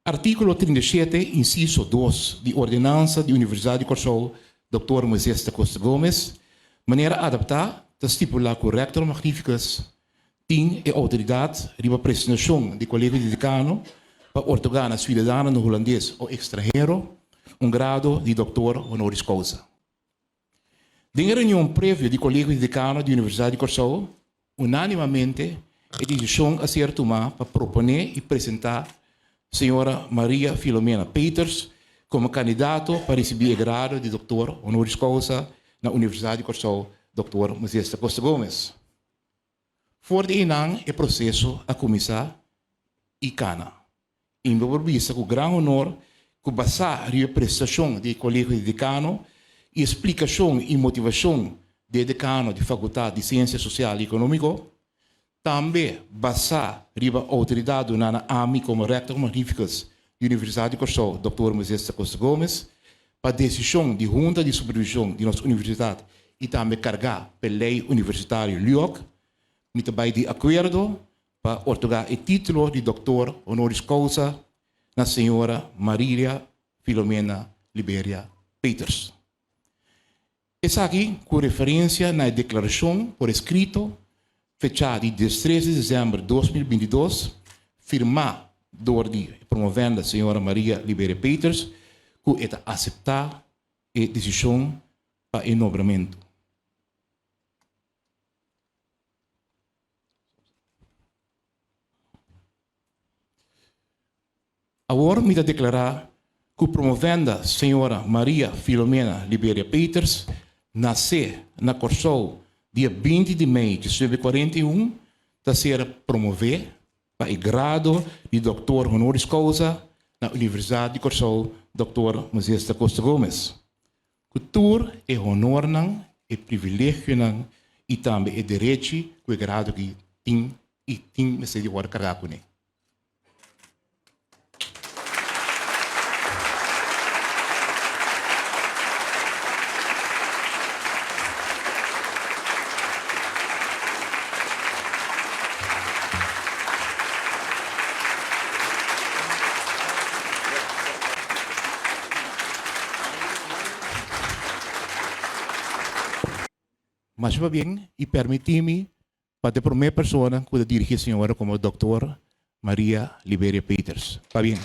Artíkulo 37, insiso 2 di Ordenansa di Universidat di Kòrsou Dòktor Moisés da Costa Gomez, manera adaptá, ta stipulá ku Rèktor Magnificus tin e outoridat riba presentashon di Kolegio di Dekano pa otorgá na siudadanonan hulandes o ekstranhero un grado di Dòktor Honoris Causa. Den e reunion previo di Kolegio di Dekano di Universidat di Kòrsou, unánimamente e desishon a ser tumá pa proponé i presentá señora Maria Filomena Peters komo kandidato pa risibí e grado di Doktor Honoris Causa na Universidat di Kòrsou Dòktor Moisés da Costa Gomez. For di einan e proseso a kuminsá i kana. I mi por bisa ku gran honor ku basá riba e prestashon di e Kolegio di Dekano i e splikashon i motivashon di e dekano di Fakultat di Siensia Sosial i Ekonómiko, tambe basá riba outoridat duná na ami komo Rector Magnificus di Universidat di Kòrsou, Dòktor Moisés da Costa Gomez, pa desishon di Hunta di Supervishon di nos universidat i tambe kargá p'e Lei Universitario, LUOC, mi ta bai di akuerdo pa otorgá e título di Doctor Honoris Causa na señora Marilia Filomena Liberia Peters. Esaki ku referensia na e deklarashon por eskrito fechá di diestres di desèmber 2022, firmá dor di e promovenda señora Maria Liberia Peters, ku e ta aseptá e desishon pa e nombramentu. Awor mi ta deklará ku promovenda señora Maria Filomena Liberia Peters nasé na Kòrsou dia 20 di mei 1941 ta ser promové pa e grado di Doctor Honoris Causa na Universidat di Kòrsou Dòktor Moisés da Costa Gomez. Ku tur e honornan, e privilegionan i tambe e derechi ku e grado aki tin i tin mester di wòrdu kargá kuné. Masha pabien i permití mi pa ta e promé persona ku ta dirigí señora komo Dòktor Maria Liberia Peters. Pabien.